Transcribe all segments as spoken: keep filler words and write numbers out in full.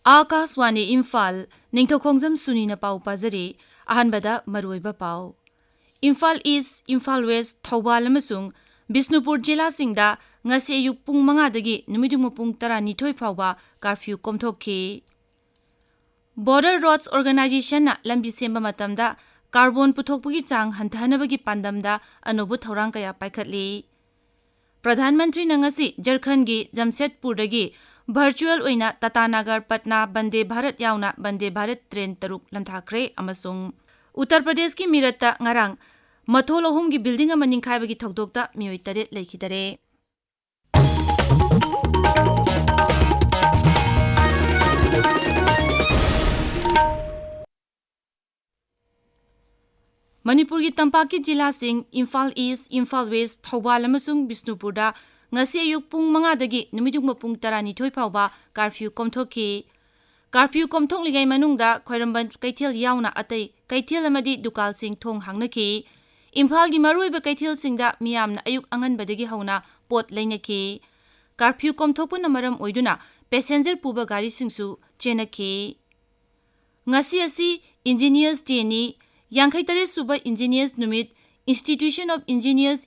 ꯑꯥꯀꯥꯁꯋꯥꯅꯤ ꯏꯝꯐꯥꯜ, ꯅꯤꯡꯊꯧꯈꯣꯡꯖꯝ ꯁꯨꯅꯤꯅ ꯄꯥꯎ ꯄꯥꯖꯔꯤ꯫ ꯑꯍꯥꯟꯕꯗ ꯃꯔꯨꯑꯣꯏꯕ ꯄꯥꯎ꯫ ꯏꯝꯐꯥꯜ ꯏꯁ, ꯏꯝꯐꯥꯜ ꯋꯦꯁ, ꯊꯧꯕꯥꯜ ꯑꯃꯁꯨꯡ ꯕꯤꯁꯅꯨꯄꯨꯔ ꯖꯤꯂꯥꯁꯤꯡꯗ ꯉꯁꯤ ꯑꯌꯨꯛ ꯄꯨꯡ ꯃꯉꯥꯗꯒꯤ ꯅꯨꯃꯤꯠꯌꯨꯡꯕ ꯄꯨꯡ ꯇꯔꯥꯅꯤꯊꯣꯏ ꯐꯥꯎꯕ ꯀꯥꯔꯐ꯭ꯌꯨ ꯀꯣꯝꯊꯣꯛꯈꯤ꯫ Border Roads Organizationꯅ ꯂꯝꯕꯤ ꯁꯦꯝꯕ ꯃꯇꯝꯗ ꯀꯥꯔꯕꯣꯟ ꯄꯨꯊꯣꯛꯄꯒꯤ ꯆꯥꯡ ꯍꯟꯊꯍꯟꯅꯕꯒꯤ ꯄꯥꯟꯗꯝꯗ ꯑꯅꯧꯕ ꯊꯧꯔꯥꯡ ꯀꯌꯥ ꯄꯥꯏꯈꯠꯂꯤ꯫ ꯄ꯭ꯔꯙꯥꯟ ꯃꯟꯇ꯭ꯔꯤꯅ ꯉꯁꯤ ꯖꯔꯈꯟꯒꯤ ꯖꯝꯁꯦꯗꯄꯨꯔꯗꯒꯤ ꯚꯔꯆꯨꯑꯦꯜ ꯑꯣꯏꯅ ꯇꯥꯇꯥꯅꯒꯔ ꯄꯠꯅꯥ ꯕꯟꯗꯦ ꯚꯥꯔꯠ ꯌꯥꯎꯅ ꯕꯟꯗꯦ ꯚꯥꯔꯠ ꯇ꯭ꯔꯦꯟ ꯇꯔꯨꯛ ꯂꯝꯊꯥꯈ꯭ꯔꯦ ꯑꯃꯁꯨꯡ ꯎꯠꯇꯔ ꯄ꯭ꯔꯗꯦꯁꯀꯤ ꯃꯤꯔꯠꯇ ꯉꯔꯥꯡ ꯃꯊꯣꯜ ꯑꯍꯨꯝꯒꯤ ꯕꯤꯜꯗꯤꯡ ꯑꯃ ꯅꯤꯡꯈꯥꯏꯕꯒꯤ ꯊꯧꯗꯣꯛꯇ ꯃꯤꯑꯣꯏ ꯇꯔꯦꯠ ꯂꯩꯈꯤꯗꯔꯦ꯫ ꯃꯅꯤꯄꯨꯔꯒꯤ ꯇꯝꯄꯥꯛꯀꯤ ꯖꯤꯂꯥꯁꯤꯡ ꯏꯝꯐꯥꯜ ꯏꯁ, ꯏꯝꯐꯥꯜ ꯋꯦꯁ, ꯊꯧꯕꯥꯜ ꯑꯃꯁꯨꯡ ꯕꯤꯁꯅꯨꯄꯨꯔꯗ ꯉꯁꯤ ꯑꯌꯨꯛ ꯄꯨꯡ ꯃꯉꯥꯗꯒꯤ ꯅꯨꯃꯤꯠꯌꯨꯡꯕ ꯄꯨꯡ ꯇꯔꯥꯅꯤꯊꯣꯏ ꯐꯥꯎꯕ ꯀꯥꯔꯐ꯭ꯌꯨ ꯀꯣꯝꯊꯣꯛꯈꯤ꯫ ꯀꯥꯔꯐ꯭ꯌꯨ ꯀꯣꯝꯊꯣꯛꯂꯤꯉꯩ ꯃꯅꯨꯡꯗ ꯈ꯭ꯋꯥꯏꯔꯝꯕꯟ ꯀꯩꯊꯦꯜ ꯌꯥꯎꯅ ꯑꯇꯩ ꯀꯩꯊꯦꯜ ꯑꯃꯗꯤ ꯗꯨꯀꯥꯟꯁꯤꯡ ꯊꯣꯡ ꯍꯥꯡꯅꯈꯤ꯫ ꯏꯝꯐꯥꯜꯒꯤ ꯃꯔꯨꯑꯣꯏꯕ ꯀꯩꯊꯦꯜꯁꯤꯡꯗ ꯃꯤꯌꯥꯝꯅ ꯑꯌꯨꯛ ꯑꯉꯟꯕꯗꯒꯤ ꯍꯧꯅ ꯄꯣꯠ ꯂꯩꯅꯈꯤ꯫ ꯀꯥꯔꯐ꯭ꯌꯨ ꯀꯣꯝꯊꯣꯛꯄꯅ ꯃꯔꯝ ꯑꯣꯏꯗꯨꯅ ꯄꯦꯁꯦꯟꯖꯔ ꯄꯨꯕ ꯒꯥꯔꯤꯁꯤꯡꯁꯨ ꯆꯦꯟꯅꯈꯤ꯫ ꯉꯁꯤ ꯑꯁꯤ Engineers Dayꯅꯤ꯫ ꯌꯥꯡꯈꯩ ꯇꯔꯦꯠ ꯁꯨꯕ Engineers ꯅꯨꯃꯤꯠ Institution of Engineers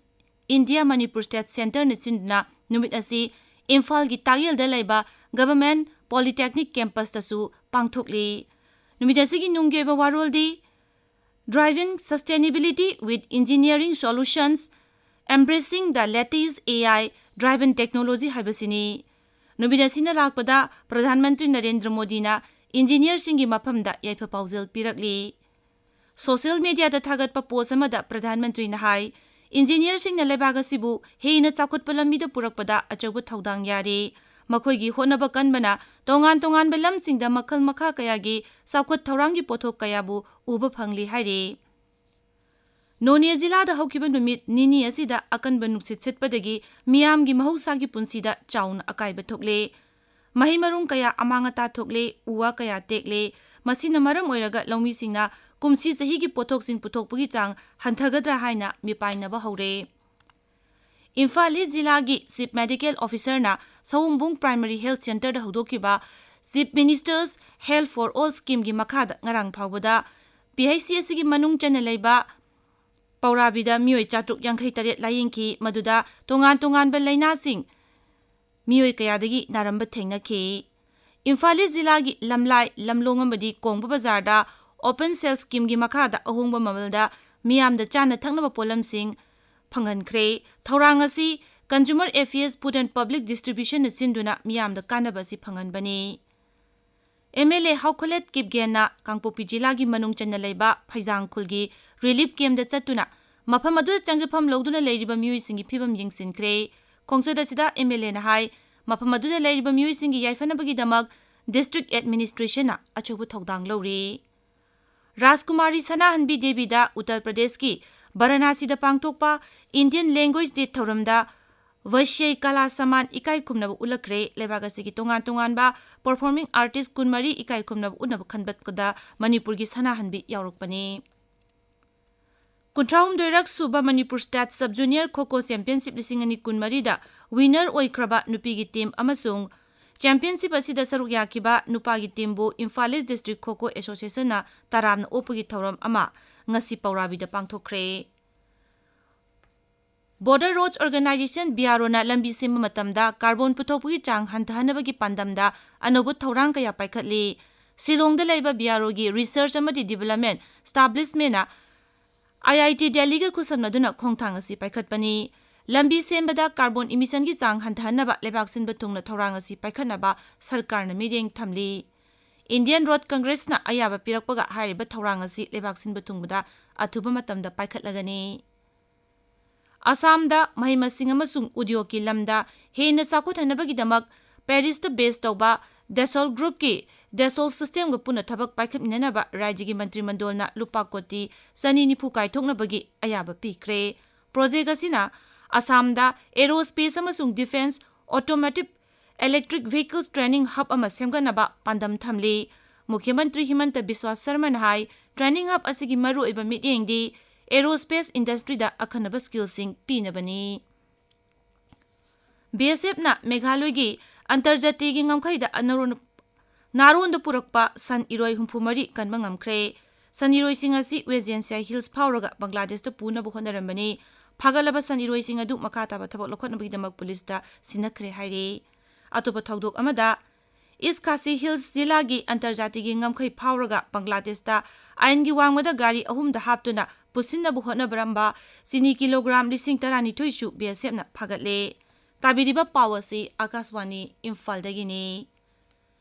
India Manipur State Centreꯅ ꯁꯤꯟꯗꯨꯅ ꯅꯨꯃꯤꯠ ꯑꯁꯤ ꯏꯝꯐꯥꯜꯒꯤ ꯇꯥꯛꯌꯦꯜꯗ ꯂꯩꯕ Government Polytechnic Campusꯇꯁꯨ ꯄꯥꯡꯊꯣꯛꯂꯤ꯫ ꯅꯨꯃꯤꯠ ꯑꯁꯤꯒꯤ ꯅꯨꯡꯒꯤ ꯑꯣꯏꯕ ꯋꯥꯔꯣꯜꯗꯤ Driving Sustainability with Engineering Solutions, Embracing the Latest AI Driven Technology ꯍꯥꯏꯕꯁꯤꯅꯤ꯫ ꯅꯨꯃꯤꯠ ꯑꯁꯤꯅ ꯂꯥꯛꯄꯗ ꯄ꯭ꯔꯙꯥꯟ ꯃꯟꯇ꯭ꯔꯤ ꯅꯔꯦꯟꯗ꯭ꯔ ꯃꯣꯗꯤꯅ ꯏꯟꯖꯤꯅꯤꯌꯔꯁꯤꯡꯒꯤ ꯃꯐꯝꯗ ꯌꯥꯏꯐ ꯄꯥꯎꯖꯦꯜ ꯄꯤꯔꯛꯂꯤ꯫ ꯁꯣꯁꯤꯌꯦꯜ ꯃꯤꯗꯤꯌꯥꯗ ꯊꯥꯒꯠꯄ ꯄꯣꯁ ꯑꯃꯗ ꯄ꯭ꯔꯙꯥꯟ ꯃꯟꯇ꯭ꯔꯤꯅ ꯍꯥꯏ, ꯏꯟꯖꯤꯅꯤꯌꯔꯁꯤꯡꯅ ꯂꯩꯕꯥꯛ ꯑꯁꯤꯕꯨ ꯍꯦꯟꯅ ꯆꯥꯎꯈꯠꯄ ꯂꯝꯕꯤꯗ ꯄꯨꯔꯛꯄꯗ ꯑꯆꯧꯕ ꯊꯧꯗꯥꯡ ꯌꯥꯔꯤ꯫ ꯃꯈꯣꯏꯒꯤ ꯍꯣꯠꯅꯕ ꯀꯟꯕꯅ ꯇꯣꯉꯥꯟ ꯇꯣꯉꯥꯟꯕ ꯂꯝꯁꯤꯡꯗ ꯃꯈꯜ ꯃꯈꯥ ꯀꯌꯥꯒꯤ ꯆꯥꯎꯈꯠ ꯊꯧꯔꯥꯡꯒꯤ ꯄꯣꯠꯊꯣꯛ ꯀꯌꯥꯕꯨ ꯎꯕ ꯐꯪꯂꯤ ꯍꯥꯏꯔꯤ꯫ ꯅꯣꯅꯦ ꯖꯤꯂꯥꯗ ꯍꯧꯈꯤꯕ ꯅꯨꯃꯤꯠ ꯅꯤꯅꯤ ꯑꯁꯤꯗ ꯑꯀꯟꯕ ꯅꯨꯡꯁꯤꯠ ꯁꯤꯠꯄꯗꯒꯤ ꯃꯤꯌꯥꯝꯒꯤ ꯃꯍꯧꯁꯥꯒꯤ ꯄꯨꯟꯁꯤꯗ ꯆꯥꯎꯅ ꯑꯀꯥꯏꯕ ꯊꯣꯛꯂꯦ꯫ ꯃꯍꯩ ꯃꯔꯣꯡ ꯀꯌꯥ ꯑꯃꯥꯡ ꯑꯇꯥ ꯊꯣꯛꯂꯦ, ꯎ ꯋꯥ ꯀꯌꯥ ꯇꯦꯛꯂꯦ꯫ ꯃꯁꯤꯅ ꯃꯔꯝ ꯑꯣꯏꯔꯒ ꯂꯧꯃꯤꯁꯤꯡꯅ ꯀꯨꯝꯁꯤ ꯆꯍꯤꯒꯤ ꯄꯣꯠꯊꯣꯛꯁꯤꯡ ꯄꯨꯊꯣꯛꯄꯒꯤ ꯆꯥꯡ ꯍꯟꯊꯒꯗ꯭ꯔꯥ ꯍꯥꯏꯅ ꯃꯤꯄꯥꯏꯅꯕ ꯍꯧꯔꯦ꯫ ꯏꯝꯐꯥꯜ ꯏꯁ ꯖꯤꯂꯥꯒꯤ Chief Medical Officerꯅ ꯁꯋꯣꯝꯕꯨꯡ Primary Health Centreꯗ ꯍꯧꯗꯣꯛꯈꯤꯕ Chief Minister's Health for All Scheme ꯒꯤ ꯃꯈꯥꯗ ꯉꯔꯥꯡ ꯐꯥꯎꯕꯗ P H C ꯑꯁꯤꯒꯤ ꯃꯅꯨꯡ ꯆꯟꯅ ꯂꯩꯕ ꯄꯧꯔꯥꯕꯤꯗ ꯃꯤꯑꯣꯏ ꯆꯥꯇ꯭ꯔꯨꯛ ꯌꯥꯡꯈꯩ ꯇꯔꯦꯠ ꯂꯥꯌꯦꯡꯈꯤ, ꯃꯗꯨꯗ ꯇꯣꯉꯥꯟ ꯇꯣꯉꯥꯟꯕ ꯂꯩꯅꯥꯁꯤꯡ ꯃꯤꯑꯣꯏ ꯀꯌꯥꯗꯒꯤ ꯅꯥꯔꯝꯕ ꯊꯦꯡꯅꯈꯤ꯫ ꯏꯝꯐꯥꯜ ꯏꯁ ꯖꯤꯂꯥꯒꯤ ꯂꯝꯂꯥꯏ, ꯂꯝꯂꯣꯡ ꯑꯃꯗꯤ ꯀꯣꯡꯕ ꯕꯖꯥꯔꯗ Open Cell Scheme ꯒꯤ ꯃꯈꯥꯗ ꯑꯍꯣꯡꯕ ꯃꯃꯜꯗ ꯃꯤꯌꯥꯝꯗ ꯆꯥꯅ ꯊꯛꯅꯕ ꯄꯣꯠꯂꯝꯁꯤꯡ ꯐꯪꯍꯟꯈ꯭ꯔꯦ꯫ ꯊꯧꯔꯥꯡ ꯑꯁꯤ Consumer Affairs, Food and Public Distribution ꯅ ꯁꯤꯟꯗꯨꯅ ꯃꯤꯌꯥꯝꯗ ꯀꯥꯟꯅꯕ ꯑꯁꯤ ꯐꯪꯍꯟꯕꯅꯤ꯫ M L A ꯍꯧꯈꯂꯦꯠ ꯀꯤꯞꯒꯦꯟꯅ ꯀꯥꯡꯄꯣꯛꯄꯤ ꯖꯤꯂꯥꯒꯤ ꯃꯅꯨꯡ ꯆꯟꯅ ꯂꯩꯕ ꯐꯩꯖꯥꯡ ꯈꯨꯜꯒꯤ relief camp ꯗ ꯆꯠꯇꯨꯅ ꯃꯐꯝ ꯑꯗꯨꯗ ꯆꯪꯖꯐꯝ ꯂꯧꯗꯨꯅ ꯂꯩꯔꯤꯕ ꯃꯤꯑꯣꯏꯁꯤꯡꯒꯤ ꯐꯤꯕꯝ ꯌꯦꯡꯁꯤꯟꯈ꯭ꯔꯦ꯫ ꯈꯣꯡꯆꯠ ꯑꯁꯤꯗ M L A ꯅ ꯍꯥꯏ, ꯃꯐꯝ ꯑꯗꯨꯗ ꯂꯩꯔꯤꯕ ꯃꯤꯑꯣꯏꯁꯤꯡꯒꯤ ꯌꯥꯏꯐꯅꯕꯒꯤꯗꯃꯛ district administration ꯅ ꯑꯆꯧꯕ ꯊꯧꯗꯥꯡ ꯂꯧꯔꯤ꯫ ꯔꯥꯖꯀꯨꯃꯥꯔꯤ ꯁꯅꯥꯍꯟꯕꯤ ꯗꯦꯕꯤꯗ ꯎꯠꯇꯔ ꯄ꯭ꯔꯗꯦꯁꯀꯤ ꯕꯔꯥꯅꯥꯁꯤꯗ ꯄꯥꯡꯊꯣꯛꯄ Indian Language Day ꯊꯧꯔꯝꯗ ꯚꯩꯁ꯭ꯌꯩ ꯀꯂꯥ ꯁꯃꯥꯟ ꯏꯀꯥꯏ ꯈꯨꯝꯅꯕ ꯎꯠꯂꯛꯈ꯭ꯔꯦ꯫ ꯂꯩꯕꯥꯛ ꯑꯁꯤꯒꯤ ꯇꯣꯉꯥꯟ ꯇꯣꯉꯥꯟꯕ performing artist ꯀꯨꯟꯃꯔꯤ ꯏꯀꯥꯏ ꯈꯨꯝꯅꯕ ꯎꯠꯅꯕ ꯈꯟꯒꯠꯄꯗ ꯃꯅꯤꯄꯨꯔꯒꯤ ꯁꯅꯥꯍꯟꯕꯤ ꯌꯥꯎꯔꯛꯄꯅꯤ꯫ ꯀꯨꯟꯊ꯭ꯔꯥꯍꯨꯝꯗꯣꯏꯔꯛ ꯁꯨꯕ ꯃꯅꯤꯄꯨꯔ State Sub Junior ꯈꯣ ꯈꯣ Championship ꯂꯤꯁꯤꯡ ꯑꯅꯤ ꯀꯨꯟꯃꯔꯤꯗ winner ꯑꯣꯏꯈ꯭ꯔꯕ ꯅꯨꯄꯤꯒꯤ team ꯑꯃꯁꯨꯡ championship ꯑꯁꯤꯗ ꯁꯔꯨꯛ ꯌꯥꯈꯤꯕ ꯅꯨꯄꯥꯒꯤ team ꯕꯨ ꯏꯝꯐꯥꯜ ꯏꯁ District ꯈꯣ ꯈꯣ Association ꯅ ꯇꯔꯥꯝꯅ ꯑꯣꯛꯄꯒꯤ ꯊꯧꯔꯝ ꯑꯃ ꯉꯁꯤ ꯄꯧꯔꯥꯕꯤꯗ ꯄꯥꯡꯊꯣꯛꯈ꯭ꯔꯦ꯫ Border Roads Organisation, B R O ꯅ ꯂꯝꯕꯤ ꯁꯦꯝꯕ ꯃꯇꯝꯗ carbon ꯄꯨꯊꯣꯛꯄꯒꯤ ꯆꯥꯡ ꯍꯟꯊꯍꯟꯅꯕꯒꯤ ꯄꯥꯟꯗꯝꯗ ꯑꯅꯧꯕ ꯊꯧꯔꯥꯡ ꯀꯌꯥ ꯄꯥꯏꯈꯠꯂꯤ꯫ ꯁꯤꯂꯣꯡꯗ ꯂꯩꯕ B R O ꯒꯤ Research ꯑꯃꯗꯤ Development Establishment ꯅ I I T Delhi ꯒ ꯈꯨꯠꯁꯝꯅꯗꯨꯅ ꯈꯣꯡꯊꯥꯡ ꯑꯁꯤ ꯄꯥꯏꯈꯠꯄꯅꯤ꯫ ꯂꯝꯕꯤ ꯁꯦꯝꯕꯗ carbon emission ꯒꯤ ꯆꯥꯡ ꯍꯟꯊꯍꯟꯅꯕ ꯂꯩꯕꯥꯛ ꯁꯤꯟꯕ ꯊꯨꯡꯅ ꯊꯧꯔꯥꯡ ꯑꯁꯤ ꯄꯥꯏꯈꯠꯅꯕ ꯁꯔꯀꯥꯔꯅ ꯃꯤꯠꯌꯦꯡ ꯊꯝꯂꯤ꯫ Indian Road Congress ꯅ ꯑꯌꯥꯕ ꯄꯤꯔꯛꯄꯒ ꯍꯥꯏꯔꯤꯕ ꯊꯧꯔꯥꯡ ꯑꯁꯤ ꯂꯩꯕꯥꯛ ꯁꯤꯟꯕ ꯊꯨꯡꯕꯗ ꯑꯊꯨꯕ ꯃꯇꯝꯗ ꯄꯥꯏꯈꯠꯂꯒꯅꯤ꯫ ꯑꯁꯥꯝꯗ ꯃꯍꯩ ꯃꯁꯤꯡ ꯑꯃꯁꯨꯡ ꯎꯗ꯭ꯌꯣꯒꯀꯤ ꯂꯝꯗ ꯍꯦꯟꯅ ꯆꯥꯎꯈꯠꯍꯟꯅꯕꯒꯤꯗꯃꯛ ꯄꯦꯔꯤꯁꯇ base ꯇꯧꯕ Dassault Group ꯀꯤ Dassault System ꯒ ꯄꯨꯟꯅ ꯊꯕꯛ ꯄꯥꯏꯈꯠꯃꯤꯟꯅꯅꯕ ꯔꯥꯖ꯭ꯌꯒꯤ ꯃꯟꯇ꯭ꯔꯤ ꯃꯟꯗꯣꯜꯅ ꯂꯨꯄꯥ ꯀꯣꯇꯤ ꯆꯅꯤ ꯅꯤꯐꯨ ꯀꯥꯏꯊꯣꯛꯅꯕꯒꯤ ꯑꯌꯥꯕ ꯄꯤꯈ꯭ꯔꯦ꯫ Project ꯑꯁꯤꯅ ꯑꯁꯥꯝꯗ Aerospace ꯑꯃꯁꯨꯡ Defence Automotive Electric Vehicles Training Hub ꯑꯃ ꯁꯦꯝꯒꯠꯅꯕ ꯄꯥꯟꯗꯝ ꯊꯝꯂꯤ꯫ ꯃꯨꯈ꯭ꯌ ꯃꯟꯇ꯭ꯔꯤ ꯍꯤꯃꯟꯇ ꯕꯤꯁ꯭ꯋꯥ ꯁꯔꯃꯅ ꯍꯥꯏ, training hub ꯑꯁꯤꯒꯤ ꯃꯔꯨꯑꯣꯏꯕ ꯃꯤꯠꯌꯦꯡꯗꯤ aerospace industry ꯗ ꯑꯈꯟꯅꯕ skill ꯁꯤꯡ ꯄꯤꯅꯕꯅꯤ꯫ B S F ꯅ ꯃꯦꯘꯥꯂꯣꯏꯒꯤ ꯑꯟꯇꯔꯖꯥꯇꯤꯒꯤ ꯉꯝꯈꯩꯗ ꯑꯅꯧ-, ꯅꯥꯔꯣꯟꯗ ꯄꯨꯔꯛꯄ ꯁꯟ ꯏꯔꯣꯏ ꯍꯨꯝꯐꯨ ꯃꯔꯤ ꯀꯟꯕ ꯉꯝꯈ꯭ꯔꯦ꯫ ꯁꯟ ꯏꯔꯣꯏꯁꯤꯡ ꯑꯁꯤ ꯋꯦꯁ ꯖꯦꯟꯁꯤꯌꯥ ꯍꯤꯜꯁ ꯐꯥꯎꯔꯒ ꯕꯪꯒ꯭ꯂꯥꯗꯦꯁꯇ ꯄꯨꯅꯕ ꯍꯣꯠꯅꯔꯝꯕꯅꯤ꯫ ꯐꯥꯒꯠꯂꯕ ꯁꯟ ꯏꯔꯣꯏꯁꯤꯡ ꯑꯗꯨ ꯃꯈꯥ ꯇꯥꯕ ꯊꯕꯛ ꯂꯧꯈꯠꯅꯕꯒꯤꯗꯃꯛ ꯄꯨꯂꯤꯁꯇ ꯁꯤꯟꯅꯈ꯭ꯔꯦ ꯍꯥꯏꯔꯤ꯫ ꯑꯇꯣꯞꯄ ꯊꯧꯗꯣꯛ ꯑꯃꯗ, ꯏꯁ ꯈꯥꯁꯤ ꯍꯤꯜꯁ ꯖꯤꯂꯥꯒꯤ ꯑꯟꯇꯔꯖꯥꯇꯤꯒꯤ ꯉꯝꯈꯩ ꯐꯥꯎꯔꯒ ꯕꯪꯒ꯭ꯂꯥꯗꯦꯁꯇ ꯑꯥꯏꯟꯒꯤ ꯋꯥꯡꯃꯗ ꯒꯥꯔꯤ ꯑꯍꯨꯝꯗ ꯍꯥꯞꯇꯨꯅ ꯄꯨꯁꯤꯟꯅꯕ ꯍꯣꯠꯅꯕꯔꯝꯕ ꯆꯤꯅꯤ ꯀꯤꯂꯣꯒ꯭ꯔꯥꯝ ꯂꯤꯁꯤꯡ ꯇꯔꯥꯅꯤꯊꯣꯏꯁꯨ ꯕꯤ ꯑꯦꯁ ꯑꯦꯐꯅ ꯐꯥꯒꯠꯂꯦ꯫ ꯇꯥꯕꯤꯔꯤꯕ ꯄꯥꯎ ꯑꯁꯤ ꯑꯥꯀꯥꯁꯕꯥꯅꯤ ꯏꯝꯐꯥꯜꯗꯒꯤꯅꯤ꯫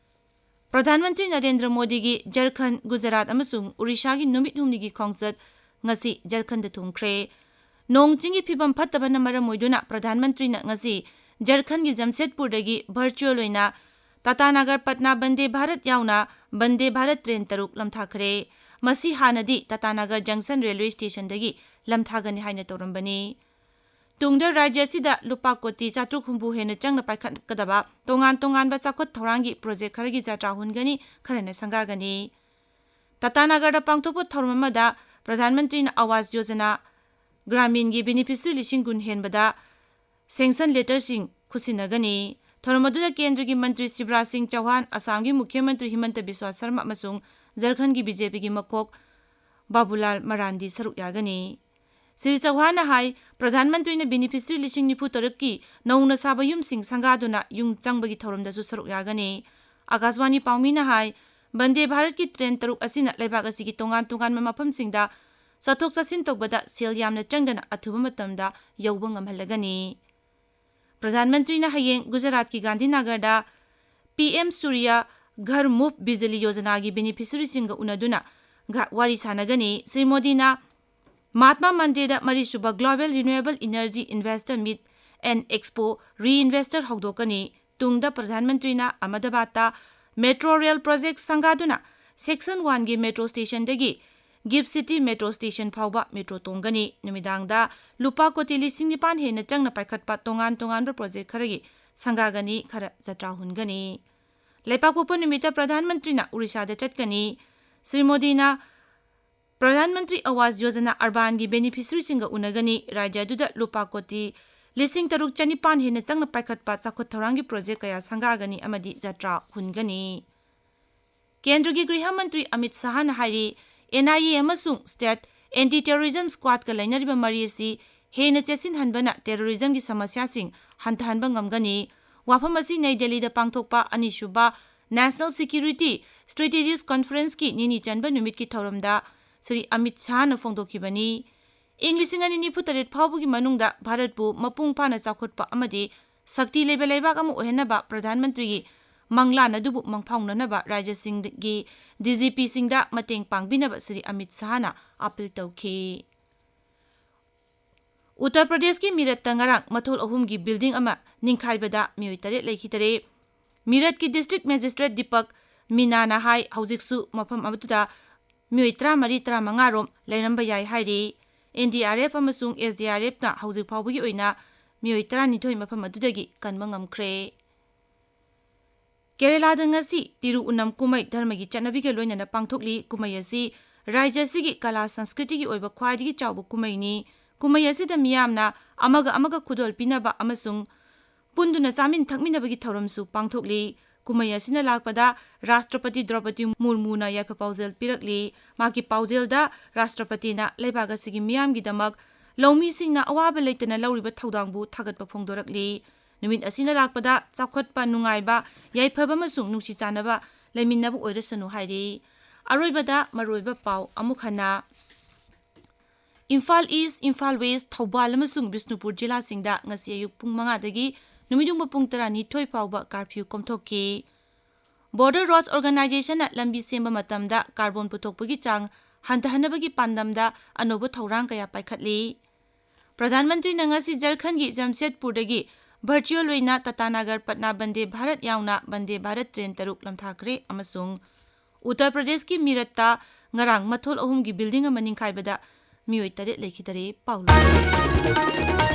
ꯄ꯭ꯔꯙꯥꯟ ꯃꯟꯇ꯭ꯔꯤ ꯅꯔꯦꯟꯗ꯭ꯔ ꯃꯣꯗꯤꯒꯤ ꯖꯔꯈꯟ, ꯒꯨꯖꯔꯥꯠ ꯑꯃꯁꯨꯡ ꯎꯔꯤꯁꯥꯒꯤ ꯅꯨꯃꯤꯠ ꯍꯨꯝꯅꯤꯒꯤ ꯈꯣꯡꯆꯠ ꯉꯁꯤ ꯖꯔꯈꯟꯗ ꯊꯨꯡꯈ꯭ꯔꯦ꯫ ꯅꯣꯡ ꯆꯤꯡꯒꯤ ꯐꯤꯕꯝ ꯐꯠꯇꯕꯅ ꯃꯔꯝ ꯑꯣꯏꯗꯨꯅ ꯄ꯭ꯔꯙꯥꯟ ꯃꯟꯇ꯭ꯔꯤꯅ ꯉꯁꯤ ꯖꯔꯈꯟꯒꯤ ꯖꯝꯁꯦꯗꯄꯨꯔꯗꯒꯤ ꯚꯔꯆꯨꯑꯦꯜ ꯑꯣꯏꯅ ꯇꯥꯇꯥꯅꯒꯔ ꯄꯠꯅꯥ ꯕꯟꯗꯦ ꯚꯥꯔꯠ ꯌꯥꯎꯅ ꯕꯟꯗꯦ ꯚꯥꯔꯠ ꯇ꯭ꯔꯦꯟ ꯇꯔꯨꯛ ꯂꯝꯊꯥꯈ꯭ꯔꯦ꯫ ꯃꯁꯤ ꯍꯥꯟꯅꯗꯤ ꯇꯥꯇꯥꯅꯒꯔ ꯖꯪꯁꯟ ꯔꯦꯜꯋꯦ ꯁ꯭ꯇꯦꯁꯟꯗꯒꯤ ꯂꯝꯊꯥꯒꯅꯤ ꯍꯥꯏꯅ ꯇꯧꯔꯝꯕꯅꯤ꯫ ꯇꯨꯡꯗ ꯔꯥꯖ꯭ꯌ ꯑꯁꯤꯗ ꯂꯨꯄꯥ ꯀꯣꯇꯤ ꯆꯥꯇ꯭ꯔꯨꯛ ꯍꯨꯝꯐꯨ ꯍꯦꯟꯅ ꯆꯪꯅ ꯄꯥꯏꯈꯠꯀꯗꯕ ꯇꯣꯉꯥꯟ ꯇꯣꯉꯥꯟꯕ ꯆꯥꯎꯈꯠ ꯊꯧꯔꯥꯡꯒꯤ ꯄ꯭ꯔꯣꯖꯦꯛ ꯈꯔꯒꯤ ꯖꯇ꯭ꯔꯥ ꯍꯨꯟꯒꯅꯤ, ꯈꯔꯅ ꯁꯪꯒꯥꯒꯅꯤ꯫ ꯇꯥꯇꯥꯅꯒꯔꯗ ꯄꯥꯡꯊꯣꯛꯄ ꯊꯧꯔꯝ ꯑꯃꯗ ꯄ꯭ꯔꯙꯥꯟ ꯃꯟꯇ꯭ꯔꯤꯅ ꯑꯋꯥꯁ ꯌꯣꯖꯅꯥ ꯒ꯭ꯔꯥꯃꯤꯟꯒꯤ ꯕꯦꯅꯤꯐꯤꯁꯔꯤ ꯂꯤꯁꯤꯡ ꯀꯨꯟ ꯍꯦꯟꯕꯗ ꯁꯦꯡꯁꯟ ꯂꯦꯇꯔꯁꯤꯡ ꯈꯨꯠꯁꯤꯟꯅꯒꯅꯤ꯫ ꯊꯧꯔꯝ ꯑꯗꯨꯗ ꯀꯦꯟꯗ꯭ꯔꯒꯤ ꯃꯟꯇ꯭ꯔꯤ ꯁꯤꯕꯔꯥꯖ ꯁꯤꯡ ꯆꯧꯍꯥꯟ, ꯑꯁꯥꯝꯒꯤ ꯃꯨꯈ꯭ꯌ ꯃꯟꯇ꯭ꯔꯤ ꯍꯤꯃꯟꯇ ꯕꯤꯁ꯭ꯋꯥ ꯁꯔꯃ ꯑꯃꯁꯨꯡ ꯖꯔꯈꯟꯒꯤ ꯕꯤ ꯖꯦ ꯄꯤꯒꯤ ꯃꯀꯣꯛ ꯕꯥꯕꯨꯂꯥꯜ ꯃꯔꯥꯟꯗꯤ ꯁꯔꯨꯛ ꯌꯥꯒꯅꯤ꯫ ꯁ꯭ꯔꯤ ꯆꯧꯍꯥꯟꯅ ꯍꯥꯏ, ꯄ꯭ꯔꯙꯥꯟ ꯃꯟꯇ꯭ꯔꯤꯅ ꯕꯦꯅꯤꯐꯤꯁꯔꯤ ꯂꯤꯁꯤꯡ ꯅꯤꯐꯨ ꯇꯔꯨꯛꯀꯤ ꯅꯧꯅ ꯁꯥꯕ ꯌꯨꯝꯁꯤꯡ ꯁꯪꯒꯥꯗꯨꯅ ꯌꯨꯝ ꯆꯪꯕꯒꯤ ꯊꯧꯔꯝꯗꯁꯨ ꯁꯔꯨꯛ ꯌꯥꯒꯅꯤ꯫ ꯑꯀꯥꯁꯕꯥꯅꯤ ꯄꯥꯎꯃꯤꯅ ꯍꯥꯏ, ꯕꯟꯗꯦ ꯚꯥꯔꯠꯀꯤ ꯇ꯭ꯔꯦꯟ ꯇꯔꯨꯛ ꯑꯁꯤꯅ ꯂꯩꯕꯥꯛ ꯑꯁꯤꯒꯤ ꯇꯣꯉꯥꯟ ꯇꯣꯉꯥꯟꯕ ꯃꯐꯝꯁꯤꯡꯗ ꯆꯠꯊꯣꯛ ꯆꯠꯁꯤꯟ ꯇꯧꯕꯗ ꯁꯦꯜ ꯌꯥꯝꯅ ꯆꯪꯗꯅ ꯑꯊꯨꯕ ꯃꯇꯝꯗ ꯌꯧꯕ ꯉꯝꯍꯜꯂꯒꯅꯤ꯫ ꯄ꯭ꯔꯙꯥꯟ ꯃꯟꯇ꯭ꯔꯤꯅ ꯍꯌꯦꯡ ꯒꯨꯖꯔꯥꯠꯀꯤ ꯒꯥꯟꯙꯤꯅꯒꯔꯗ ꯄꯤ ꯑꯦꯝ ꯁꯨꯔꯌ ꯘꯔ ꯃꯨꯐ ꯕꯤꯖꯂꯤ ꯌꯣꯖꯅꯥꯒꯤ ꯕꯦꯅꯤꯐꯤꯁꯔꯤꯁꯤꯡꯒ ꯎꯅꯗꯨꯅ ꯒ-, ꯋꯥꯔꯤ ꯁꯥꯟꯅꯒꯅꯤ꯫ ꯁ꯭ꯔꯤ ꯃꯣꯗꯤꯅ Mahatma ꯃꯟꯗꯤꯔꯗ ꯃꯔꯤꯁꯨꯕ Global Renewable Energy Investor Meet and Expo Reinvestor ꯍꯧꯗꯣꯛꯀꯅꯤ꯫ ꯇꯨꯡꯗ ꯄ꯭ꯔꯙꯥꯟ ꯃꯟꯇ꯭ꯔꯤꯅ ꯑꯍꯃꯗꯕꯥꯗꯇ ꯃꯦꯇ꯭ꯔꯣ ꯔꯦꯜ ꯄ꯭ꯔꯣꯖꯦꯛ ꯁꯪꯒꯥꯗꯨꯅ ꯁꯦꯛꯁꯟ ꯋꯥꯟꯒꯤ ꯃꯦꯇ꯭ꯔꯣ ꯁ꯭ꯇꯦꯁꯟꯗꯒꯤ ꯒꯤꯐ ꯁꯤꯇꯤ ꯃꯦꯇ꯭ꯔꯣ ꯁ꯭ꯇꯦꯁꯟ ꯐꯥꯎꯕ ꯃꯦꯇ꯭ꯔꯣ ꯇꯣꯡꯒꯅꯤ꯫ ꯅꯨꯃꯤꯗꯥꯡꯗ ꯂꯨꯄꯥ ꯀꯣꯇꯤ ꯂꯤꯁꯤꯡ ꯅꯤꯄꯥꯟ ꯍꯦꯟꯅ ꯆꯪꯅ ꯄꯥꯏꯈꯠꯄ ꯇꯣꯉꯥꯟ ꯇꯣꯉꯥꯟꯕ ꯄ꯭ꯔꯣꯖꯦꯛ ꯈꯔꯒꯤ ꯁꯪꯒꯥꯒꯅꯤ, ꯈꯔ ꯖꯇ꯭ꯔꯥ ꯍꯨꯟꯒꯅꯤ꯫ ꯂꯩꯄꯥꯛꯄꯣꯛꯄ ꯅꯨꯃꯤꯠꯇ ꯄ꯭ꯔꯙꯥꯟ ꯃꯟꯇ꯭ꯔꯤꯅ ꯎꯔꯤꯁꯥꯗ ꯆꯠꯀꯅꯤ꯫ ꯁ꯭ꯔꯤ ꯃꯣꯗꯤꯅ ꯄ꯭ꯔꯙꯥꯟ ꯃꯟꯇ꯭ꯔꯤ ꯑꯋꯥꯁ ꯌꯣꯖꯅꯥ ꯑꯔꯕꯥꯟꯒꯤ ꯕꯦꯅꯤꯐꯤꯁꯔꯤꯁꯤꯡꯒ ꯎꯅꯒꯅꯤ꯫ ꯔꯥꯖ꯭ꯌ ꯑꯗꯨꯗ ꯂꯨꯄꯥ ꯀꯣꯇꯤ ꯂꯤꯁꯤꯡ ꯇꯔꯨꯛ ꯆꯅꯤꯄꯥꯟ ꯍꯦꯟꯅ ꯆꯪꯅ ꯄꯥꯏꯈꯠꯄ ꯆꯥꯎꯈꯠ ꯊꯧꯔꯥꯡꯒꯤ ꯄ꯭ꯔꯣꯖꯦꯛ ꯀꯌꯥ ꯁꯪꯒꯥꯒꯅꯤ ꯑꯃꯗꯤ ꯖꯇ꯭ꯔꯥ ꯍꯨꯟꯒꯅꯤ꯫ ꯀꯦꯟꯗ꯭ꯔꯒꯤ ꯒ꯭ꯔꯤꯍ ꯃꯟꯇ꯭ꯔꯤ ꯑꯃꯤꯠ ꯁꯍꯥꯅ ꯍꯥꯏꯔꯤ, ꯑꯦꯟ ꯑꯥꯏ ꯑꯦ ꯑꯃꯁꯨꯡ State Anti-Terrorism Squadꯀ ꯂꯩꯅꯔꯤꯕ ꯃꯔꯤ ꯑꯁꯤ ꯍꯦꯟꯅ ꯆꯦꯠꯁꯤꯟꯍꯟꯕꯅ terrorismꯒꯤ ꯁꯃꯁ꯭ꯌꯥꯁꯤꯡ ꯍꯟꯊꯍꯟꯕ ꯉꯝꯒꯅꯤ꯫ ꯋꯥꯐꯝ ꯑꯁꯤ ꯅꯩ ꯗꯦꯜꯂꯤꯗ ꯄꯥꯡꯊꯣꯛꯄ ꯑꯅꯤꯁꯨꯕ National Security Strategies Conferenceꯀꯤ ꯅꯤꯅꯤ ꯆꯟꯕ ꯅꯨꯃꯤꯠꯀꯤ ꯊꯧꯔꯝꯗ ꯁ꯭ꯔꯤ ꯑꯃꯤꯠ ꯁꯍꯥꯅ ꯐꯣꯡꯗꯣꯛꯈꯤꯕꯅꯤ꯫ ꯏꯪ ꯂꯤꯁꯤꯡ ꯑꯅꯤ ꯅꯤꯐꯨ ꯇꯔꯦꯠ ꯐꯥꯎꯕꯒꯤ ꯃꯅꯨꯡꯗ ꯚꯥꯔꯠꯄꯨ ꯃꯄꯨꯡ ꯐꯥꯅ ꯆꯥꯎꯈꯠꯄ ꯑꯃꯗꯤ ꯁꯛꯇꯤ ꯂꯩꯕ ꯂꯩꯕꯥꯛ ꯑꯃ ꯑꯣꯏꯍꯟꯅꯕ ꯄ꯭ꯔꯙꯥꯟ ꯃꯟꯇ꯭ꯔꯤꯒꯤ ꯃꯪꯂꯥꯟ ꯑꯗꯨꯕꯨ ꯃꯪꯐꯥꯎꯅꯅꯕ ꯔꯥꯖ꯭ꯌꯁꯤꯡꯒꯤ ꯗꯤ ꯖꯤ ꯄꯤꯁꯤꯡꯗ ꯃꯇꯦꯡ ꯄꯥꯡꯕꯤꯅꯕ ꯁ꯭ꯔꯤ ꯑꯃꯤꯠ ꯁꯍꯥꯅ ꯑꯥꯄꯤꯜ ꯇꯧꯈꯤ꯫ ꯎꯠꯇꯔ ꯄ꯭ꯔꯗꯦꯁꯀꯤ ꯃꯤꯔꯠꯇ ꯉꯔꯥꯡ ꯃꯊꯣꯜ ꯑꯍꯨꯝꯒꯤ building ꯑꯃ ꯅꯤꯡꯈꯥꯏꯕꯗ ꯃꯤꯑꯣꯏ ꯇꯔꯦꯠ ꯂꯩꯈꯤꯗꯔꯦ꯫ ꯃꯤꯔꯠꯀꯤ district magistrate ꯗꯤꯄꯛ ꯃꯤꯅꯥꯅ ꯍꯥꯏ, ꯍꯧꯖꯤꯛꯁꯨ ꯃꯐꯝ ꯑꯗꯨꯗ ꯃꯤꯑꯣꯏ ꯇꯔꯥꯃꯔꯤ, ꯇꯔꯥꯃꯉꯥ ꯔꯣꯝ ꯂꯩꯔꯝꯕ ꯌꯥꯏ ꯍꯥꯏꯔꯤ꯫ ꯑꯦꯟ ꯗꯤ ꯑꯥꯔ ꯑꯦꯐ ꯑꯃꯁꯨꯡ ꯑꯦꯁ ꯗꯤ ꯑꯥꯔ ꯑꯦꯐꯅ ꯍꯧꯖꯤꯛ ꯐꯥꯎꯕꯒꯤ ꯑꯣꯏꯅ ꯃꯤꯑꯣꯏ ꯇꯔꯥꯅꯤꯊꯣꯏ ꯃꯐꯝ ꯑꯗꯨꯗꯒꯤ ꯀꯟꯕ ꯉꯝꯈ꯭ꯔꯦ꯫ ꯀꯦꯔꯦꯂꯥꯗ ꯉꯁꯤ ꯇꯤꯔꯨ ꯎꯅꯝ ꯀꯨꯝꯍꯩ ꯙꯔꯃꯒꯤ ꯆꯠꯅꯕꯤꯒ ꯂꯣꯏꯅꯅ ꯄꯥꯡꯊꯣꯛꯂꯤ꯫ ꯀꯨꯝꯍꯩ ꯑꯁꯤ ꯔꯥꯖ꯭ꯌ ꯑꯁꯤꯒꯤ ꯀꯂꯥ ꯁꯪꯁꯀ꯭ꯔꯤꯇꯤꯒꯤ ꯑꯣꯏꯕ ꯈ꯭ꯋꯥꯏꯗꯒꯤ ꯆꯥꯎꯕ ꯀꯨꯝꯍꯩꯅꯤ꯫ ꯀꯨꯝꯍꯩ ꯑꯁꯤꯗ ꯃꯤꯌꯥꯝꯅ ꯑꯃꯒ ꯑꯃꯒ ꯈꯨꯗꯣꯜ ꯄꯤꯅꯕ ꯑꯃꯁꯨꯡ ꯄꯨꯟꯗꯨꯅ ꯆꯥꯃꯤꯟ ꯊꯛꯃꯤꯟꯅꯕꯒꯤ ꯊꯧꯔꯝꯁꯨ ꯄꯥꯡꯊꯣꯛꯂꯤ꯫ ꯀꯨꯝꯍꯩ ꯑꯁꯤꯅ ꯂꯥꯛꯄꯗ ꯔꯥꯁꯇ꯭ꯔꯄꯇꯤ ꯗ꯭ꯔꯧꯄꯗꯤ ꯃꯨꯔꯃꯨꯅ ꯌꯥꯏꯐ ꯄꯥꯎꯖꯦꯜ ꯄꯤꯔꯛꯂꯤ꯫ ꯃꯍꯥꯛꯀꯤ ꯄꯥꯎꯖꯦꯜꯗ ꯔꯥꯁꯇ꯭ꯔꯄꯇꯤꯅ ꯂꯩꯕꯥꯛ ꯑꯁꯤꯒꯤ ꯃꯤꯌꯥꯝꯒꯤꯗꯃꯛ ꯂꯧꯃꯤꯁꯤꯡꯅ ꯑꯋꯥꯕ ꯂꯩꯇꯅ ꯂꯧꯔꯤꯕ ꯊꯧꯗꯥꯡꯕꯨ ꯊꯥꯒꯠꯄ ꯐꯣꯡꯗꯣꯔꯛꯂꯤ꯫ ꯅꯨꯃꯤꯠ ꯑꯁꯤꯅ ꯂꯥꯛꯄꯗ ꯆꯥꯎꯈꯠꯄ, ꯅꯨꯡꯉꯥꯏꯕ, ꯌꯥꯏꯐꯕ ꯑꯃꯁꯨꯡ ꯅꯨꯡꯁꯤ ꯆꯥꯟꯅꯕ ꯂꯩꯃꯤꯟꯅꯕ ꯑꯣꯏꯔꯁꯅꯨ ꯍꯥꯏꯔꯤ꯫ ꯑꯔꯣꯏꯕꯗ ꯃꯔꯨꯑꯣꯏꯕ ꯄꯥꯎ ꯑꯃꯨꯛ ꯍꯟꯅ꯫ ꯏꯝꯐꯥꯜ ꯏꯁ, ꯏꯝꯐꯥꯜ ꯋꯦꯁ, ꯊꯧꯕꯥꯜ ꯑꯃꯁꯨꯡ ꯕꯤꯁꯅꯨꯄꯨꯔ ꯖꯤꯂꯥꯁꯤꯡꯗ ꯉꯁꯤ ꯑꯌꯨꯛ ꯄꯨꯡ ꯃꯉꯥꯗꯒꯤ ꯅꯨꯃꯤꯠꯌꯨꯡꯕ ꯄꯨꯡ ꯇꯔꯥꯅꯤꯊꯣꯏ ꯐꯥꯎꯕ curfew ꯀꯣꯝꯊꯣꯛꯈꯤ꯫ Border Roads Organizationꯅ ꯂꯝꯕꯤ ꯁꯦꯝꯕ ꯃꯇꯝꯗ carbon ꯄꯨꯊꯣꯛꯄꯒꯤ ꯆꯥꯡ ꯍꯟꯊꯍꯟꯅꯕꯒꯤ ꯄꯥꯟꯗꯝꯗ ꯑꯅꯧꯕ ꯊꯧꯔꯥꯡ ꯀꯌꯥ ꯄꯥꯏꯈꯠꯂꯤ꯫ ꯄ꯭ꯔꯙꯥꯟ ꯃꯟꯇ꯭ꯔꯤꯅ ꯉꯁꯤ ꯖꯔꯈꯟꯒꯤ ꯖꯝꯁꯦꯗꯄꯨꯔꯗꯒꯤ virtual ꯑꯣꯏꯅ ꯇꯥꯇꯥꯅꯒꯔ ꯄꯠꯅꯥ ꯕꯟꯗꯦ ꯚꯥꯔꯠ ꯌꯥꯎꯅ ꯕꯟꯗꯦ ꯚꯥꯔꯠ train ꯇꯔꯨꯛ ꯂꯝꯊꯥꯈ꯭ꯔꯦ ꯑꯃꯁꯨꯡ ꯎꯠꯇꯔ ꯄ꯭ꯔꯗꯦꯁꯀꯤ ꯃꯤꯔꯠꯇ ꯉꯔꯥꯡ ꯃꯊꯣꯜ ꯑꯍꯨꯝꯒꯤ building ꯑꯃ ꯅꯤꯡꯈꯥꯏꯕꯗ ꯃꯤꯑꯣꯏ ꯇꯔꯦꯠ ꯂꯩꯈꯤꯗꯔꯦ꯫ ꯄꯥꯎ ꯂꯣꯏꯁꯤꯟꯂꯦ꯫